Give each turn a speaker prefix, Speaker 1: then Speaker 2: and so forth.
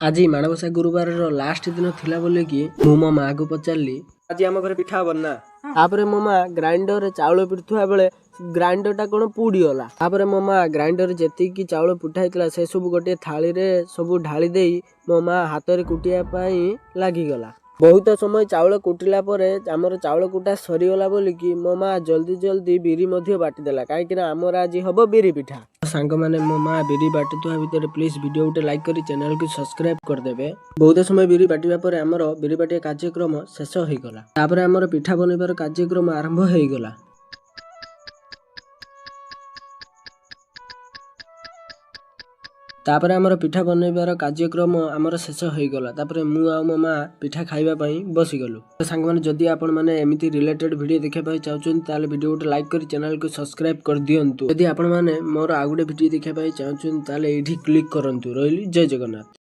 Speaker 1: ଆଜି ମାଣବସା ଗୁରୁବାରର ଲାଷ୍ଟ ଦିନ ଥିଲା ବୋଲିକି ମୁଁ ମୋ ମାଆକୁ ପଚାରିଲି,
Speaker 2: ଆଜି ଆମ ଘରେ ପିଠା ହବନି ନା?
Speaker 1: ତାପରେ ମୋ ମା ଗ୍ରାଇଣ୍ଡରରେ ଚାଉଳ ପିଟୁଥିବା ବେଳେ ଗ୍ରାଇଣ୍ଡରଟା କ'ଣ ପୁଡ଼ିଗଲା। ତାପରେ ମୋ ମା ଗ୍ରାଇଣ୍ଡରରେ ଯେତିକି ଚାଉଳ ପିଠା ହେଇଥିଲା, ସେସବୁ ଗୋଟିଏ ଥାଳିରେ ସବୁ ଢାଳି ଦେଇ ମୋ ମା ହାତରେ କୁଟିବା ପାଇଁ ଲାଗିଗଲା। ବହୁତ ସମୟ ଚାଉଳ କୁଟିଲା ପରେ ଆମର ଚାଉଳ କୁଟା ସରିଗଲା ବୋଲିକି ମୋ ମା ଜଲ୍ଦି ଜଲ୍ଦି ବିରି ମଧ୍ୟ ବାଟିଦେଲା, କାହିଁକିନା ଆମର ଆଜି ହବ ବିରି ପିଠା। ସାଙ୍ଗମାନେ, ମୋ ମା ବିରି ବାଟୁଥିବା ଭିତରେ ପ୍ଲିଜ୍ ଭିଡ଼ିଓ ଗୋଟେ ଲାଇକ୍ କରି ଚ୍ୟାନେଲକୁ ସବସ୍କ୍ରାଇବ୍ କରିଦେବେ। ବହୁତ ସମୟ ବିରି ବାଟିବା ପରେ ଆମର ବିରି ବାଟିବା କାର୍ଯ୍ୟକ୍ରମ ଶେଷ ହୋଇଗଲା। ତାପରେ ଆମର ପିଠା ବନେଇବାର କାର୍ଯ୍ୟକ୍ରମ ଆରମ୍ଭ ହେଇଗଲା। ତାପରେ ଆମର ପିଠା ବନେଇବାର କାର୍ଯ୍ୟକ୍ରମ ଆମର ଶେଷ ହୋଇଗଲା। ତାପରେ ମୁଁ ଆଉ ମୋ ମା ପିଠା ଖାଇବା ପାଇଁ ବସିଗଲୁ। ସାଙ୍ଗମାନେ, ଯଦି ଆପଣମାନେ ଏମିତି ରିଲେଟେଡ୍ ଭିଡ଼ିଓ ଦେଖିବା ପାଇଁ ଚାହୁଁଛନ୍ତି, ତାହେଲେ ଭିଡ଼ିଓ ଗୋଟେ ଲାଇକ୍ କରି ଚ୍ୟାନେଲକୁ ସବସ୍କ୍ରାଇବ୍ କରିଦିଅନ୍ତୁ। ଯଦି ଆପଣମାନେ ମୋର ଆଉ ଗୋଟେ ଭିଡ଼ିଓ ଦେଖିବା ପାଇଁ ଚାହୁଁଛନ୍ତି, ତାହେଲେ ଏଇଠି କ୍ଲିକ୍ କରନ୍ତୁ। ରହିଲି, ଜୟ ଜଗନ୍ନାଥ।